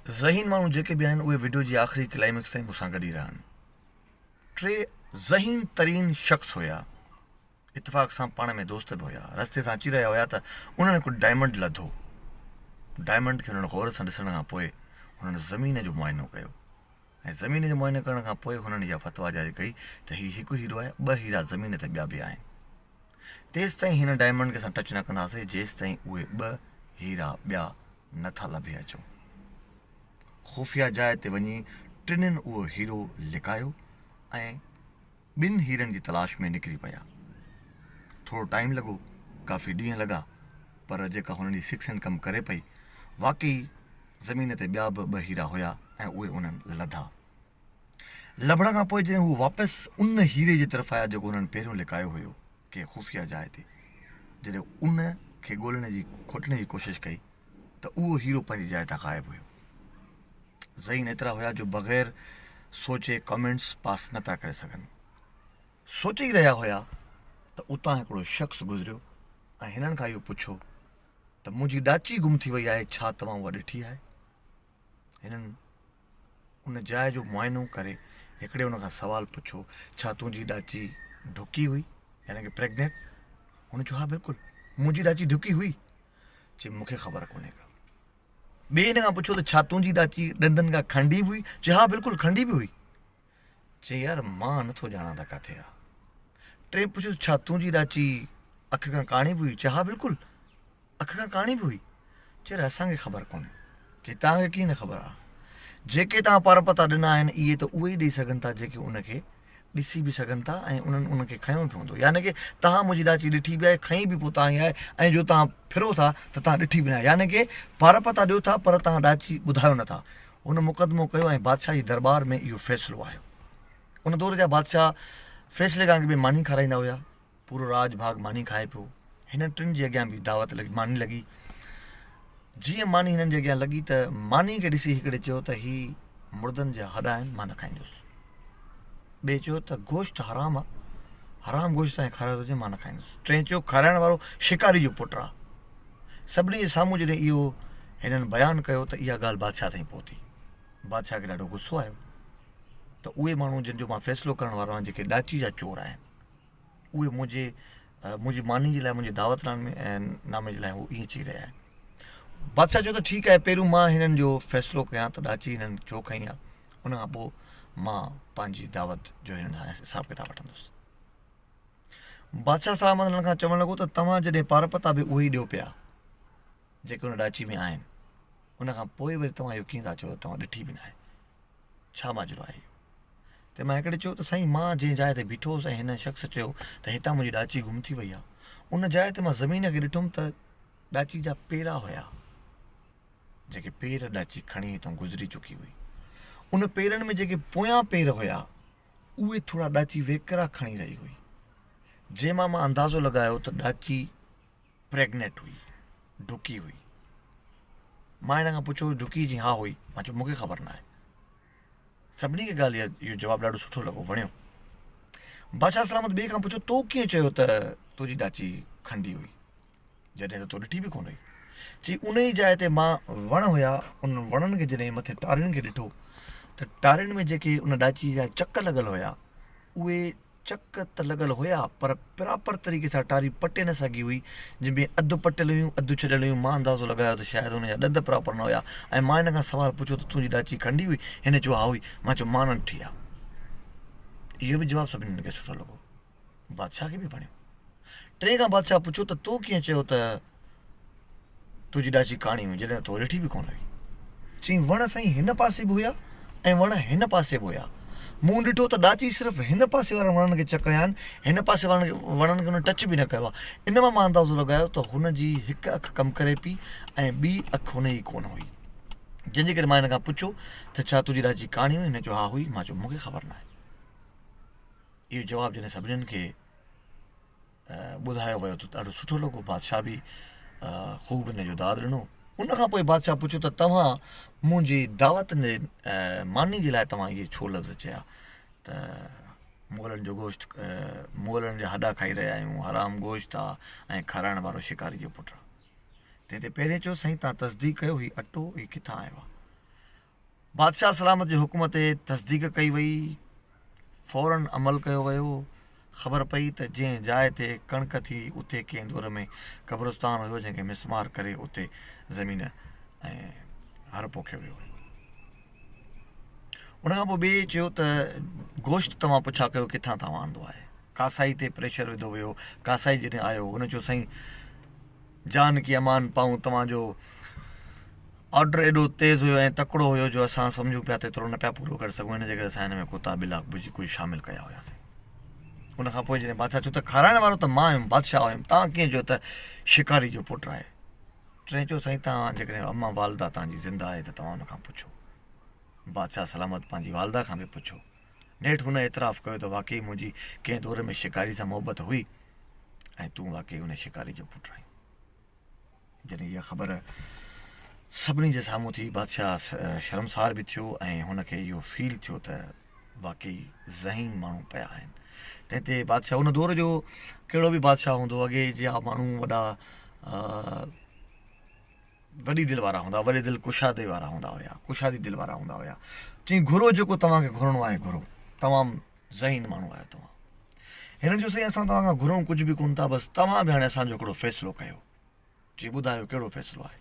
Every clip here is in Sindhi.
ذهين ماڻهو جيڪي به آهن اهي وڊيو جي آخري ڪلائمڪس تائين مون سان گڏ ئي رهن. ٽي ذهين ترين شخص هيا. اتفاق سان پاڻ ۾ دوست به هيا. رستي سان اچي رهيا هيا ته انهن هڪ ڊائمنڊ لڌو. ڊائمنڊ کي انهن غور سان ڏسڻ کان پوء هنن زمين جو معائنو ڪيو ۽ زمين جو معائنو ڪرڻ کان پوء هنن اها فتويٰ جاري ڪئي ته هي هڪ هيرو آهي ٻه هيرا زمين تي ٻيا به آهن. تيستائين هن ڊائمنڊ کي اسان ٽچ نه ڪنداسين جيستائين اهي ٻه هيرا ٻيا نه ٿا لڀي اچون. خفيه جاء تي وڃي ٽنهن اهو هيرو لڪايو ۽ ٻن هيرن جي تلاش ۾ نڪري پيا. ٿورو ٽائيم لڳو، ڪافي ڏينهن لڳا، پر جيڪا هنن جي سڪس سينس ڪم ڪري پئي، واقعي زمين تي ٻيا به ٻه هيرا هيا ۽ اهي انهن لڌا. لڀڻ کان پوء جڏهن هو واپس ان هيري جي طرف آيا جيڪو هنن پهريون لڪايو هيو ڪنهن خفيه جاء تي، جڏهن ان کي ڳولڻ جي کوٽڻ جي ڪوشش ڪئي ته اهو هيرو پنهنجي جاء تان غائب هيو. ذهين ايترا هيا جو بغير سوچي ڪمينٽس پاس نه پيا ڪري سگهن. سوچي ئي رهيا هيا ته اتان هڪڙو شخص گذريو ۽ هنن کان اهو پڇيو ته منهنجي ڏاچي گم ٿي وئي آهي ڇا توهان اها ڏٺي آهي؟ هنن ان جاء جو معائنو ڪري هڪڙي ان کان سوال پڇيو، ڇا تنهنجي ڏاچي ڍڪي هئي يعني ڪه پريگنيٽ؟ هن چيو ها بلڪل منهنجي ڏاچي ڍڪي هئي. چي مون کي خبر ڪونهي ڪا. ٻئي هن کان پڇيو ته ڇا تنهنجي ڏاچي ڏندن کان کنڊي به هئي؟ چي ها بلڪل کنڊي به هئي. چي يار مان نٿو ڄاڻان ته ڪاٿي آ. ٽئين پڇيو ڇا تنهنجي ڏاچي اک کان ڪاڻي به هئي؟ چي ها بلڪل اک کان ڪاڻي به هئي. چي يار اسان کي خبر ڪونهي. چي توهان کي ڪيئن نه خبر آ. جيڪي توهان پر پتا ڏنا آهن اهي ته اهي ئي ڏئي سگهن ٿا جيڪي ان کي ڏسي به سگهن ٿا ۽ انهن ان کي کنيو به هوندو. يعني ڪه توهان منهنجي ڏاچي ڏٺي به آهي کنئي به پوء توهان ئي آهي ۽ جو توهان ڦرو ٿا ته توهان ڏٺي به ناهي. يعني ڪه پر پتا ڏيو ٿا پر توهان ڏاچي ٻڌايو نٿا. هن مقدمو ڪيو ۽ بادشاهه جي درٻار ۾ اهو فيصلو آيو. ان دور جا بادشاهه فيصلي کان اڳ ۾ ماني کارائيندا هيا. پورو راڄ ڀاڳ ماني کائي پيو. هنن ٽن جي اڳيان به دعوت لڳي، ماني لڳي. جيئن ماني هنن جي اڳيان لڳي ته ماني کي ڏسي هڪڙي چيو ته هي مردن جا هڏا آهن، مان نه کائيندس. ٻئي چيو ته گوشت حرام آ، حرام گوشت تانکي کارايو ٿو وڃي، مان نه کائيندس. ٽئين چيو کارائڻ وارو شڪاري جو پٽ آ. سڀني جي سامهون جڏهن اهو هنن بيان ڪيو ته اها ڳالهه بادشاهه تائين پهتي. بادشاهه کي ڏاڍو غصو آيو ته اهي ماڻهو جن جو مان فيصلو ڪرڻ وارو آهيان جيڪي ڏاچي جا چور آهن اهي منهنجي منهنجي ماني جي لاء منهنجي دعوت نامي جي لاء هو ائين چئي رهيا آهن. بادشاهه چيو ته ٺيڪ آهي پهريون مان هنن جو فيصلو ڪيان ته ڏاچي هنن ڇو کنئي آهي ان کان پوء مان پنهنجي دعوت جو هنن کان حساب ڪتاب وٺندس. بادشاهه سلامت هنن کان چوڻ لڳو ته توهان جڏهن پار پتا به اهي ئي ڏيو پيا جيڪي ان ڏاچي ۾ آهن ان کان پوء وري توهان اهو ڪيئن ٿا چئو ته توهان ڏٺي به ناهي ڇا ماجرو آهي اهو؟ تنهن مان هڪڙي چيو ته سائين مان جنهن جاء تي بيٺو هوس ۽ هن شخص چيو ته هتان منهنجي ڏاچي گم ٿي وئي آهي ان جاء تي مان زمين کي ڏٺم ته ڏاچي جا پيرا هيا جيڪي پير ڏاچي کڻي هتان گذري چڪي هئي ان پيرن ۾ جيڪي پويان پير هيا اهي ٿورا ڏاچي ويڪرا کڻي رهي هئي، جنهن مان مان اندازو لڳايو ته ڏاچي پريگنيٽ هئي، ڍڪي هئي. مان هن کان پڇيو ڍڪي جي ها هئي، مان چيو مون کي خبر ناهي. سڀني کي ڳالهه اهو جواب ڏاڍو سٺو لڳو، وڻيو. بادشاهه سلامت ٻئي کان پڇيو تو ڪيئن چيو ته تنهنجي ڏاچي کنڊي هئي؟ جڏهن ته تو ڏٺي به ڪونه هئي. چي ان ئي جاء تي مان وڻ هيا، انهن وڻن کي جڏهن مٿي ٽارين کي ڏٺو ته ٽارين ۾ جيڪي ان ڏاچي جا چڪ لڳل هيا، اهي چڪ ته لڳل هيا پر پراپر طريقي سان ٽاري پٽي نه سگهي هئي، جن ۾ اڌ پٽيل هيون اڌ ڇڏيل هيون، مان اندازو لڳايو ته شايد ان جا ڏند پراپر نه هيا ۽ مان هن کان سوال پڇيو ته تنهنجي ڏاچي کنڊي هئي؟ هن چيو ها هئي، مان چيو مان نه ڏٺي آهي. اهو به جواب سڀني کي سٺو لڳو. بادشاهه کي به وڻيو. ٽئين کان بادشاهه پڇيو ته تو ڪيئن چيو ته تنهنجي ڏاچي ڪاڻي هئي جڏهن ته تو ڏٺي به ڪونه هئي. چيائين وڻ سائين هن پاسي به هيا ۽ وڻ هن پاسي به هيا. مون ڏٺو ته ڏاچي صرف هن پاسي وارن وڻن کي چڪ هنيا آهن، هن پاسي وارن وڻن کي هن ٽچ به نه ڪيو آهي. ان مان مان اندازو لڳايو ته هن جي هڪ اک ڪم ڪري پئي ۽ ٻي اک هن جي ڪونه هئي. جنهن جي ڪري مان هن کان پڇيو ته ڇا تنهنجي ڏاچي ڪاڻي هئي؟ هن چيو ها هئي. مان چيو مون کي خبر ناهي. اهو جواب جڏهن سڀنين کي ٻڌايو ويو ته ڏاڍو سٺو لڳو. بادشاهه به خوب ان جو داد ڏنو. ان کان پوء بادشاهه پڇيو ته توهان منهنجي دعوت جي ماني جي لاء توهان اهي ڇو لفظ چيا ته مغلن جو گوشت مغلن جا هڏا کائي رهيا آهيون، حرام گوشت آ ۽ کارائڻ وارو شڪاري جو پٽ آ. تنهن تي پهرين چيو سائين توهان تصديق ڪيو هي اٽو هي ڪٿان آيو آ؟ بادشاهه سلامت جي حڪم تي تصديق ڪئي وئي. فورن عمل ڪيو ويو. خبر پئي ته جنهن جاء تي ڪڻڪ ٿي اتي ڪنهن دور ۾ قبرستان هيو جنهن کي مسمار ڪري اتي زمين ۽ هر پوکيو ويو هيو. ان کان پوء ٻئي چيو ته گوشت توهان پڇا ڪيو ڪٿان توهان آندو آهي. ڪاسائي تي پريشر وڌو ويو. ڪاسائي جڏهن آيو هن چيو سائين جان ڪي امان پائون توهان جو آرڊر ايڏو تيز هيو ۽ تڪڙو هيو جو اسان سمجهون پيا ته ايترو نه پيا پورو ڪري سگهون ان جي ڪري اسان هن ۾ ڪتا ٻلا بجي ڪجهه شامل ڪيا هياسين ان کان پوء جڏهن بادشاهه چيو ته کارائڻ وارو ته مان هيم بادشاهه هيم تان ڪيئن چيو ته شڪاري جو پٽ آهي ٽئين چيو سائين تان جيڪڏهن اما والده تان جي زنده آهي ته توهان ان کان پڇو بادشاهه سلامت پنهنجي والده کان به پڇو نيٺ هن اعتراف ڪيو ته واقعي منهنجي ڪنهن دور ۾ شڪاري سان محبت هئي ۽ تون واقعي ان شڪاري جو پٽ آهين جڏهن اها خبر سڀني جي سامهون ٿي، بادشاهه شرمسار به ٿيو ۽ هن کي اهو فيل ٿيو ته واقعي ذهين ماڻهو پيا آهن. تنهن تي بادشاهه ان دور جو ڪهڙو به بادشاهه هوندو اڳي جا ماڻهو وڏا وڏي دل وارا هوندا وڏي دل ڪشادي وارا هوندا هيا ڪشادي دل وارا هوندا هيا چيائين گهرو جيڪو توهان کي گهرڻو آهي گهرو تمام ذهين ماڻهو آهيو توهان. هنن چيو سائين اسان توهان کان گهرون ڪجهه به ڪونه ٿا بس توهان به هاڻي اسان جو هڪڙو فيصلو ڪيو. چي ٻڌايو ڪهڙو فيصلو آهي.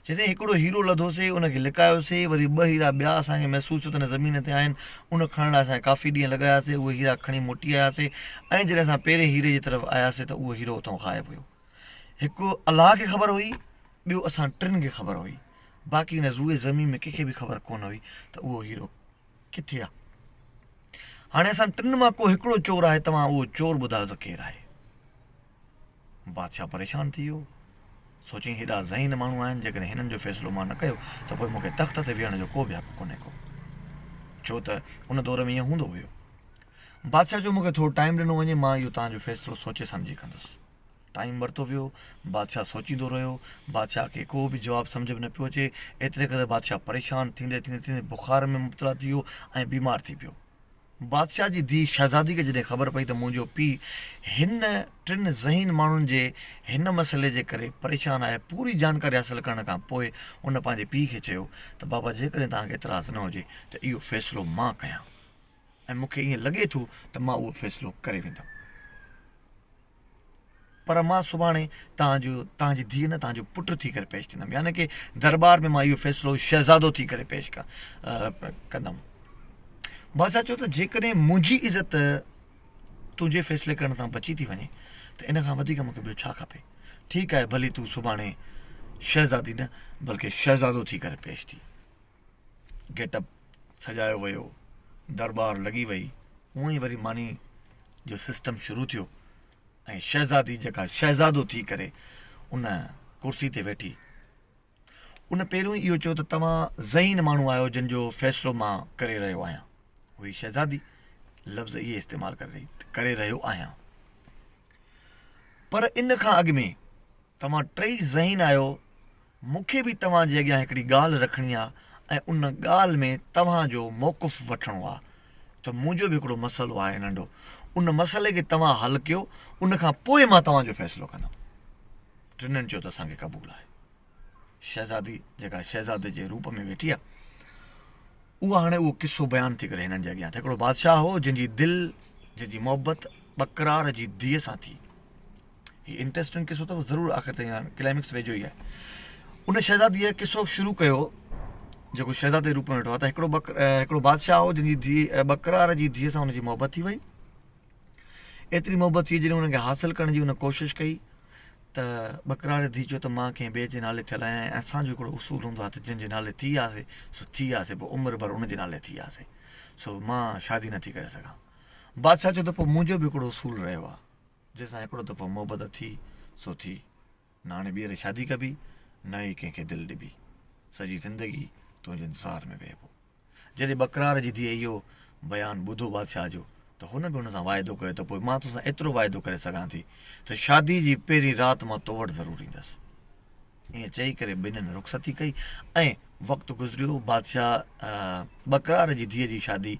چي سائين هڪڙو هيرو لڌوسي ان کي لڪايوسي وري ٻه هيرا ٻيا اسان کي محسوس ٿيو ته هن زمين تي آهن ان کڻڻ لاء اسان ڪافي ڏينهن لڳاياسي اهي هيرا کڻي موٽي آياسي ۽ جڏهن اسان پهرين هيري جي طرف آياسي ته اهو هيرو اتان غائب هيو. هڪ الله کي خبر هئي ٻيو اسان ٽن کي خبر هئي باقي هن روء زمين ۾ ڪنهن کي به خبر ڪونه هئي ته اهو هيرو ڪٿي آ؟ هاڻي اسان ٽن مان ڪو هڪڙو چور آهي، توهان اهو چور ٻڌايو ته ڪير آهي؟ بادشاهه پريشان ٿي ويو. سوچيائين هيڏا ذهين ماڻهو آهن، جيڪڏهن هنن جو فيصلو مان نه ڪيو ته پوء مون کي تخت تي ويهڻ جو ڪو به حق ڪونهي ڪو. ڇو ته ان دور ۾ ائين هوندو هيو. بادشاهه چيو مون کي ٿورو ٽائيم ڏنو وڃي، مان اهو توهان جو فيصلو سوچي سمجهي ڪندس. ٽائيم ورتو ويو، بادشاهه سوچيندو رهيو، بادشاهه کي ڪو به جواب سمجهه ۾ نه پيو اچي، ايتري قدر بادشاهه پريشان ٿيندي ٿيندي ٿيندي بخار ۾ مبتلا ٿي ويو ۽ بيمار ٿي پيو. بادشاهه جي ڌيء شهزادي کي جڏهن خبر پئي ته منهنجو پيء هن ٽن ذهين ماڻهن جي هن مسئلي جي ڪري پريشان آهي، پوري جانڪاري حاصل ڪرڻ کان پوء هن پنهنجي پيء کي چيو ته بابا جيڪڏهن توهان کي اعتراض نه هجي ته اهو فيصلو مان ڪيان ۽ مون کي ائين لڳي ٿو ته مان اهو فيصلو ڪري ويندم. پر مان سڀاڻي توهان جو توهان جي ڌيء نه توهان جو پٽ ٿي ڪري پيش ٿيندم يعني ڪي درٻار ۾ مان اهو فيصلو شهزادو ٿي ڪري پيش ڪندم بادشاهه چيو ته جيڪڏهن منهنجي عزت تنهنجي فيصلي ڪرڻ سان بچي ٿي وڃي ته ان کان وڌيڪ مونکي ٻيو ڇا کپي ٺيڪ آهي ڀلي تون سڀاڻي شهزادي نه بلڪه شهزادو ٿي ڪري پيش ٿي گيٽ اپ سجايو ويو، درٻار لڳي وئي، اونئن ئي وري ماني جو سسٽم شروع ٿيو ۽ شهزادي جيڪا شهزادو ٿي ڪري ان ڪرسي تي ويٺي ان پهريون ئي اهو چيو ته توهان ذهين ماڻهو آهيو جن جو فيصلو مان ڪري رهيو آهيان هئي شهزادي لفظ اهي استعمال ڪري رهي ڪري رهيو آهيان پر ان کان اڳ ۾ توهان ٽئي ذهين آهيو، مون کي به توهان جي اڳيان هڪڙي ڳالهه رکڻي آ ۽ ان ڳالهه ۾ توهان جو موقف وٺڻو آ ته منهنجو به هڪڙو مسئلو آهي ننڍو، ان مسئلي کي توهان حل ڪيو، ان کان پوء مان توهان جو فيصلو ڪندم. ٽنهن چيو ته اسان کي قبول آهي. شهزادي جيڪا شهزادي جي روپ ۾ ويٺي آ، اها هاڻي اهو قصو بيان ٿي ڪري هنن جي اڳيان ته هڪڙو بادشاهه هو جنهن جي دل، جنهن جي محبت ٻڪرار جي ڌيء سان ٿي. هي انٽريسٽنگ قصو اٿو ضرور آخر تائين هاڻ ڪلائمڪس ويجهو ئي آهي ان شهزاديء قصو شروع ڪيو جيڪو شهزادي روپ ۾ ويٺو آهي ته هڪڙو ٻڪ هڪڙو بادشاهه هو جنهن جي ڌيء ٻڪرار جي ڌيء سان هن جي محبت ٿي وئي ايتري محبت ٿي جڏهن هن کي حاصل ڪرڻ جي هن ڪوشش ڪئي ته ٻڪرار ڌيء چيو ته مان ڪنهن ٻئي جي نالي ٿيل آهيان ۽ اسان جو هڪڙو اصول هوندو آهي ته جنهن جي نالي ٿي آسي سو ٿي آسي پوء عمر ڀر ان جي نالي ٿي آسي سو مان شادي نٿي ڪري سگهان بادشاهه چيو ته پوء منهنجو به هڪڙو اصول رهيو آهي جنهن سان هڪڙو دفعو محبت ٿي سو ٿي، نه هاڻي ٻيهر شادي ڪبي، نه ئي ڪنهن کي دل ڏبي. سڄي زندگي تنهنجي انتظار ۾ ويهبو. جڏهن ٻڪرار جي ڌيء اهو بيان ٻڌو بادشاهه جو ته هن به هن سان واعدو ڪيو ته پوء مان توسان ايترو واعدو ڪري سگهان ٿي ته شادي جي پهرين رات مان تو وٽ ضرور ايندس. ائين چئي ڪري ٻنهين رخصتي ڪئي ۽ وقت گذريو بادشاهه ٻڪرار جي ڌيء جي شادي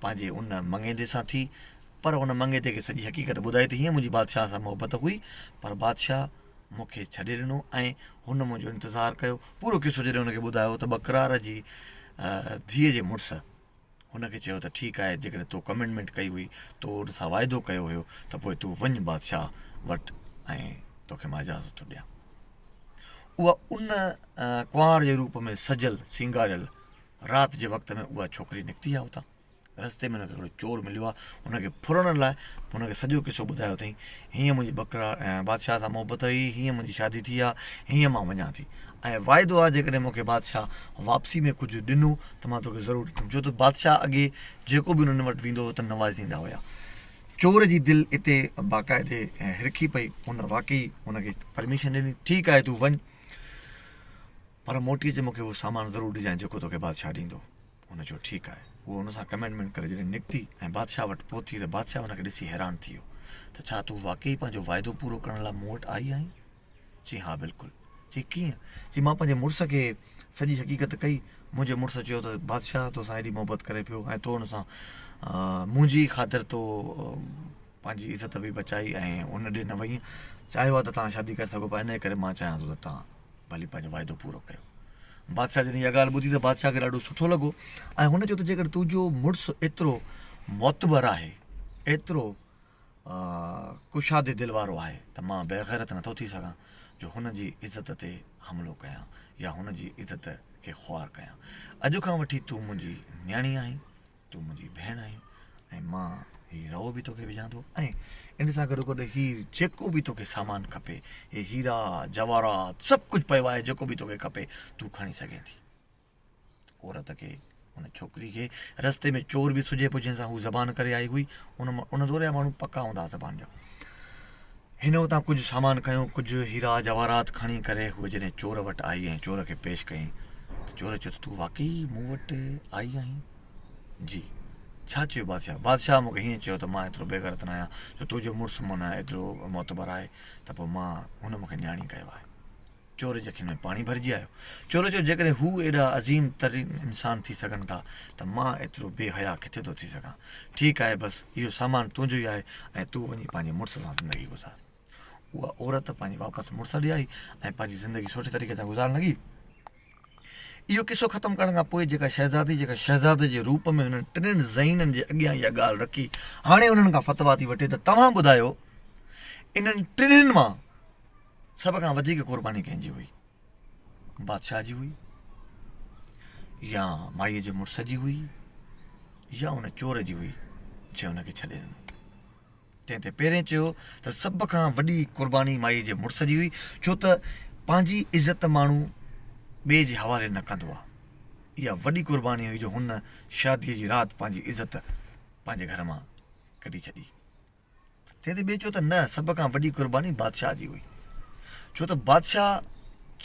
پنهنجي ان مڱيندي سان ٿي پر ان مڱيندي کي سڄي حقيقت ٻڌائي ته هيئن منهنجي بادشاهه سان محبت هئي پر بادشاهه مون کي ڇڏي ڏنو ۽ هن منهنجو انتظار ڪيو پورو قصو جڏهن هن کي ٻڌايو ته ٻڪرار جي ڌيء جي مڙس هن کي چيو ته ٺيڪ آهي جيڪڏهن تو ڪمٽمينٽ ڪئي هئي، تو ان سان واعدو ڪيو هيو ته پوء تون وڃ بادشاهه وٽ ۽ توکي مان اجازت ٿو ڏيان. اها ان ڪنوار جي روپ ۾ سجل سينگاريل رات جي وقت ۾ اها ڇوڪري نڪتي آهي اتان. رستي ۾ هن کي هڪڙو چور مليو آهي، هن کي ڦرڻ لاء هن کي سڄو قصو ٻڌايو اٿئين، هيئن منهنجي ٻڪرا بادشاهه سان محبت هئي، هيئن منهنجي شادي ٿي آهي، هيئن مان وڃان ٿي ۽ واعدو آهي جيڪڏهن مون کي بادشاهه واپسي ۾ ڪجهه ڏنو ته مان توکي ضرور ڏيندم، ڇو ته بادشاهه اڳي جيڪو به انهن وٽ ويندو هو ته نوازيندا هيا. چور جي دل اتي باقاعدي هرکي پئي، هن واقعي هن کي پرميشن ڏني، ٺيڪ آهي تون وڃ پر موٽي اچي مون کي اهو سامان ضرور ڏجانء جيڪو توکي بادشاهه ڏيندو. هن چيو ٺيڪ آهي. هوء هن سان ڪميٽمينٽ ڪري جڏهن نڪتي ۽ بادشاهه وٽ پهتي ته بادشاهه هن کي ڏسي حيران ٿي ويو ته ڇا تون واقعي پنهنجو واعدو پورو ڪرڻ لاء مون وٽ آئي آهين؟ چي ها بلڪل. چي ڪيئن؟ چي مان پنهنجي مڙس کي سڄي حقيقت ڪئي، منهنجي مڙس چيو ته بادشاهه توسان ايڏي محبت ڪري پيو ۽ تو هن سان منهنجي خاطر تو پنهنجي عزت به بچائي ۽ ان ڏي نه وئين، چاهيو ها ته توهان شادي ڪري سگهو پيا انهيء ڪري مان چاهيان ٿو ته توهان ڀلي پنهنجو واعدو پورو ڪيو. بادشاهه جڏهن اها ڳالهه ٻڌي ته بادشاهه کي ڏاڍو سٺو لڳو ۽ هن چيو ته جيڪڏهن تنهنجو مڙس ايترو معتبر آهي، ايترو ڪشادي دل وارو آهي ته مان بيغيرت نٿو ٿي سگهان جو هن جي عزت تي حملو ڪيان يا هن جي عزت کي خوار ڪيان. اڄ کان وٺي تون منهنجي نياڻي آهين. تون منهنجي ڀيڻ آهين ۽ مان هي رئو به توکي وجهان ٿو ۽ ان سان گڏو گڏ هي جيڪو به توکي سامان کپي هي هيرا جواهرات سڀ ڪجهه پيو آهي جيڪو به توکي کپي تون کڻي سگهين ٿي. عورت کي ان ڇوڪري کي رستي ۾ چور به سجهي پيو جنهن سان هو زبان ڪري آئي هئي ان ان دور جا ماڻهو پڪا هوندا هئا زبان جا. هن اتان ڪجهه سامان کنيو، ڪجهه هيرا جواهرات کڻي ڪري هوء جڏهن چور وٽ آئي ۽ چور کي پيش ڪيائين ته چور چيو ته تون واقعي مون وٽ آئي آهين؟ جي. ڇا چيو بادشاهه؟ بادشاهه مون کي هيئن چيو ته مان ايترو بيغيرت ناهيان جو تنهنجو مڙس مون لاء ايترو معتبر آهي ته پوء مان هن مون کي نياڻي ڪيو آهي. چور جي اکين ۾ پاڻي ڀرجي آيو. چور چيو، جيڪڏهن هو ايڏا عظيم ترين انسان ٿي سگهن ٿا ته مان ايترو بي حياء ڪٿي ٿو ٿي سگهان. ٺيڪ آهي بس اهو سامان تنهنجو ئي آهي ۽ تون وڃي پنهنجي مڙس سان زندگي گذار. اها عورت پنهنجي واپس مڙس ڏي آئي ۽ پنهنجي زندگي سٺي طريقي سان گذارڻ لڳي. اهو قصو ختم ڪرڻ کان پوء جيڪا شهزادي جيڪا شهزادي جي روپ ۾ انهن ٽنهن ذهينن جي اڳيان اها ڳالهه رکي هاڻي انهن کان فتويٰ ٿي وٺي ته توهان ٻڌايو انهن ٽنهن مان سڀ کان وڌيڪ قرباني ڪنهن جي هئي؟ بادشاهه جي هئي يا مائيء جي مڙس جي هئي يا ان چور جي هئي جنهن ان کي ڇڏي ڏنو؟ تنهن تي پهرين چيو ته سڀ کان وڏي قرباني مائيء جي مڙس جي هئي ڇو ته پنهنجي عزت ماڻهو ٻئي جي حوالي نه ڪندو آهي. اها وڏي قرباني هئي جو هن شاديء جي رات پنهنجي عزت پنهنجي گهر مان ڪڍي ڇڏي. تنهن تي ٻئي چيو ته نه سڀ کان وڏي قرباني بادشاهه جي هئي ڇو ته بادشاهه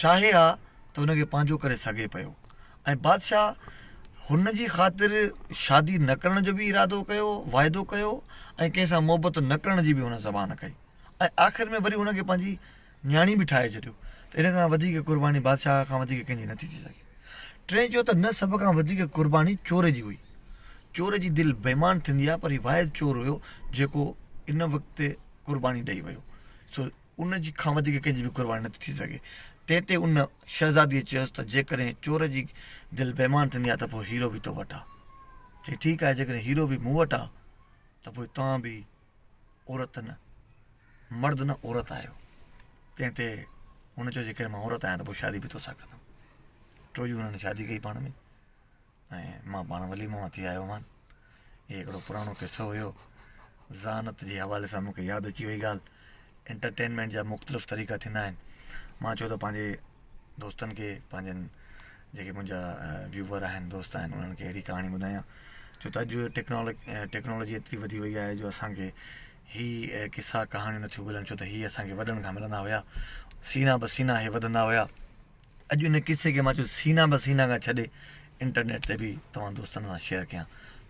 چاهي ها ته هن کي پنهنجو ڪري سگهي پيو ۽ بادشاهه هن جي خاطر شادي نه ڪرڻ جو به ارادو ڪيو واعدو ڪيو ۽ ڪنهن سان محبت نه ڪرڻ جي به هن زبان ڪئي ۽ آخر ۾ وري هن کي پنهنجي نياڻي به ٺاهي ڇڏيو ته ان کان وڌيڪ قرباني بادشاهه کان وڌيڪ ڪنهن جي نٿي ٿي سگهي. ٽئين چيو ته نه سڀ کان وڌيڪ قرباني چور جي هئي. چور جي دل بيمان ٿيندي آهي پر هي واحد چور هيو جيڪو ان وقت قرباني ڏئي ويو سو ان جي کان وڌيڪ ڪنهن جي به قرباني نٿي ٿي سگهي. تنهن تي ان شهزاديء چيس ته جيڪڏهن چور جي دل بيمان ٿيندي آهي ته پوء هيرو به تو وٽ آ. چي ٺيڪ آهي جيڪڏهن هيرو به مون وٽ آ ته پوء توهان به عورت نه مرد نه عورت آهيو. تنهن تي هن چيو جيڪڏهن مان عورت آهيان ته پوء شادي به توسان ڪندم. ٽيون ڏينهن هنن شادي ڪئي پاڻ ۾ ۽ مان پاڻ وليمو مان ٿي آيو هئم. هي هڪڙو پراڻو قصو هيو. ذهانت جي حوالي سان مون کي ياد اچي وئي ڳالهه. انٽرٽينمينٽ جا مختلف طريقا ٿيندا آهن. مان چيو ته پنهنجي دوستن کي پنهنجن جيڪي منهنجا ويوئر آهن دوست آهن انهن کي اهڙي ڪهاڻي ٻڌايان ڇو ته اڄ ٽيڪنالاجي ايتري وڌي وئي آهي جو اسانکي هي قصا ڪهاڻيون نٿيون ملن ڇو ته هي اسانکي وڏن کان ملندا هيا سينا به سينا هي وڌندا هيا اڄ ان قصي کي مان چيو سينا به سينا کان ڇڏي انٽرنيٽ تي به توهان دوستن سان شيئر ڪيان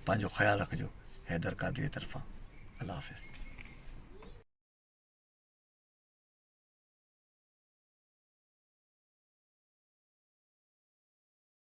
پنهنجو خيال رکجو حيدر قادري طرفان الله حافظ.